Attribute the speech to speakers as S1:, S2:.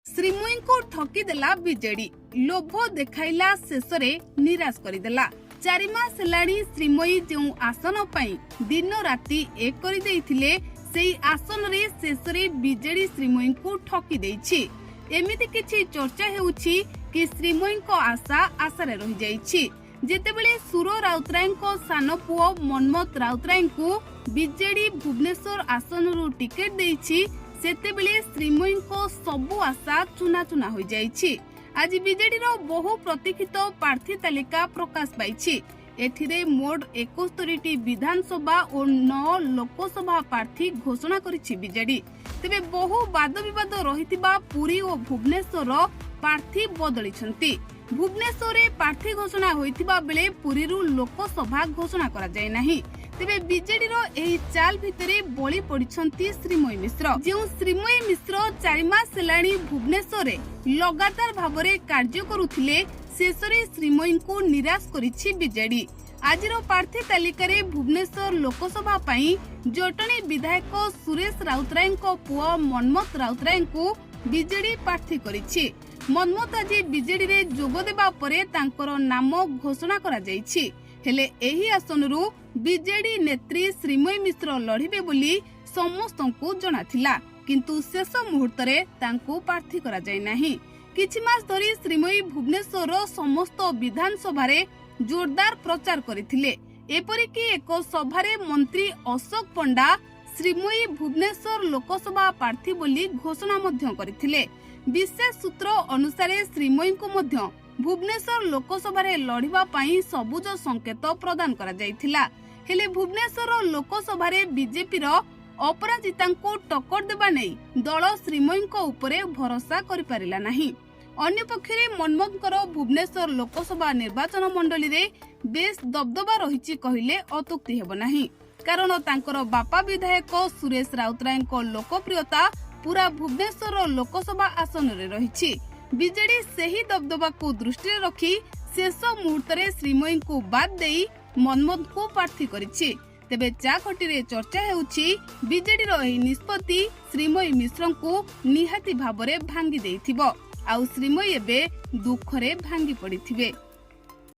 S1: ଶ୍ରୀମୟୀଙ୍କୁ ଠକିଦେଲା BJD. ଲୋଭ ଦେଖାଇଲା, ଶେଷରେ ନିରାଶ କରିଦେଲା। 4 ମାସ ହେଲାଣି ଶ୍ରୀମୟୀ ଯେଉଁ ଆସନ ପାଇଁ ଦିନ ରାତି ଏକ କରିଦେଇଥିଲେ, ସେଇ ଆସନରେ ଶେଷରେ ବିଜେଡି ଶ୍ରୀମୟୀଙ୍କୁ ଠକି ଦେଇଛି। ଏମିତି କିଛି ଚର୍ଚ୍ଚା ହେଉଛି କି ଶ୍ରୀମୟୀଙ୍କ ଆଶା ଆଶାରେ ରହିଯାଇଛି। ଯେତେବେଳେ ସୁର ରାଉତରାୟଙ୍କ ସାନ ପୁଅ ମନ୍ମଥ ରାଉତରାୟଙ୍କୁ ବିଜେଡି ଭୁବନେଶ୍ୱର ଆସନରୁ ଟିକେଟ ଦେଇଛି, ସେତେବେଳେ ଶ୍ରୀମୟୀଙ୍କ ସବୁ ଆଶା ଚୁନା ଚୁନା ହୋଇଯାଇଛି। ଆଜି ବିଜେଡିର ବହୁ ପ୍ରତୀକ୍ଷିତ ପ୍ରାର୍ଥୀ ତାଲିକା ପ୍ରକାଶ ପାଇଛି। ଏଥିରେ ମୋଟ 71ଟି ବିଧାନସଭା ଓ 9 ଲୋକସଭା ପ୍ରାର୍ଥୀ ଘୋଷଣା କରିଛି ବିଜେଡି। ତେବେ ବହୁ ବାଦ ବିବାଦ ରହିଥିବା ପୁରୀ ଓ ଭୁବନେଶ୍ୱରର ପ୍ରାର୍ଥୀ ବଦଳିଛନ୍ତି। ଭୁବନେଶ୍ୱରରେ ପ୍ରାର୍ଥୀ ଘୋଷଣା ହୋଇଥିବା ବେଳେ ପୁରୀରୁ ଲୋକସଭା ଘୋଷଣା କରାଯାଇ ନାହିଁ। ତେବେ ବିଜେଡିର ଏହି ଚାଲ ଭିତରେ ବଳି ପଡିଛନ୍ତି ଶ୍ରୀମୟୀ ମିଶ୍ର। ଯେଉଁ ଶ୍ରୀମୟୀ ମିଶ୍ର 4 ମାସ ହେଲାଣି ଭୁବନେଶ୍ୱରରେ ଲଗାତାର ଭାବରେ କାର୍ଯ୍ୟ କରୁଥିଲେ, ଶେଷରେ ଶ୍ରୀମୟୀଙ୍କୁ ନିରାଶ କରିଛି ବିଜେଡି। ଆଜିର ପ୍ରାର୍ଥୀ ତାଲିକାରେ ଭୁବନେଶ୍ୱର ଲୋକସଭା ପାଇଁ ଜଟଣୀ ବିଧାୟକ ସୁରେଶ ରାଉତରାୟଙ୍କ ପୁଅ ମନ୍ମଥ ରାଉତରାୟଙ୍କୁ ବିଜେଡି ପ୍ରାର୍ଥୀ କରିଛି। ମନ୍ମଥ ଆଜି ବିଜେଡିରେ ଯୋଗ ଦେବା ପରେ ତାଙ୍କର ନାମ ଘୋଷଣା କରାଯାଇଛି। ହେଲେ ଏହି ଆସନରୁ ବିଜେଡି ନେତ୍ରୀ ଶ୍ରୀମୟୀ ମିଶ୍ର ଲଢ଼ିବେ ବୋଲି ସମସ୍ତଙ୍କୁ ଜଣାଥିଲା, କିନ୍ତୁ ଶେଷ ମୁହୂର୍ତ୍ତରେ ତାଙ୍କୁ ପ୍ରାର୍ଥୀ କରାଯାଇ ନାହିଁ। କିଛି ମାସ ଧରି ଶ୍ରୀମୟୀ ଭୁବନେଶ୍ୱରର ସମସ୍ତ ବିଧାନସଭାରେ ଜୋରଦାର ପ୍ରଚାର କରିଥିଲେ। ଏପରିକି ଏକ ସଭାରେ ମନ୍ତ୍ରୀ ଅଶୋକ ପଣ୍ଡା ଶ୍ରୀମୟୀ ଭୁବନେଶ୍ୱର ଲୋକସଭା ପ୍ରାର୍ଥୀ ବୋଲି ଘୋଷଣା ମଧ୍ୟ କରିଥିଲେ। ବିଶେଷ ସୂତ୍ର ଅନୁସାରେ, ଶ୍ରୀମୟୀଙ୍କୁ ମଧ୍ୟ ଭୁବନେଶ୍ୱର ଲୋକସଭାରେ ଲଢ଼ିବା ପାଇଁ ସବୁଜ ସଂକେତ ପ୍ରଦାନ କରାଯାଇଥିଲା। ହେଲେ ଭୁବନେଶ୍ୱର ଲୋକସଭାରେ ବିଜେପିର ଅପରାଜିତାଙ୍କୁ ଟକ୍କର ଦେବା ନେଇ ଦଳ ଶ୍ରୀମୟୀଙ୍କ ଉପରେ ଭରସା କରିପାରିଲା ନାହିଁ। ଅନ୍ୟପକ୍ଷରେ ମନ୍ମଥଙ୍କର ଭୁବନେଶ୍ୱର ଲୋକସଭା ନିର୍ବାଚନ ମଣ୍ଡଳୀରେ ବେଶ୍ ଦବଦବା ରହିଛି କହିଲେ ଅତ୍ୟୁକ୍ତି ହେବ ନାହିଁ। କାରଣ ତାଙ୍କର ବାପା ବିଧାୟକ ସୁରେଶ ରାଉତରାୟଙ୍କ ଲୋକପ୍ରିୟତା ପୁରା ଭୁବନେଶ୍ୱର ଲୋକସଭା ଆସନରେ ରହିଛି। ବିଜେଡି ସେହି ଦବଦବାକୁ ଦୃଷ୍ଟିରେ ରଖି ଶେଷ ମୁହୂର୍ତ୍ତରେ ଶ୍ରୀମୟୀଙ୍କୁ ବାଦ୍ ଦେଇ ମନ୍ମଥଙ୍କୁ ପ୍ରାର୍ଥୀ କରିଛି। ତେବେ ଚା ଖଟିରେ ଚର୍ଚ୍ଚା ହେଉଛି, ବିଜେଡିର ଏହି ନିଷ୍ପତ୍ତି ଶ୍ରୀମୟୀ ମିଶ୍ରଙ୍କୁ ନିହାତି ଭାବରେ ଭାଙ୍ଗି ଦେଇଥିବ ଆଉ ଶ୍ରୀମୟୀ ଏବେ ଦୁଃଖରେ ଭାଙ୍ଗି ପଡ଼ିଥିବେ।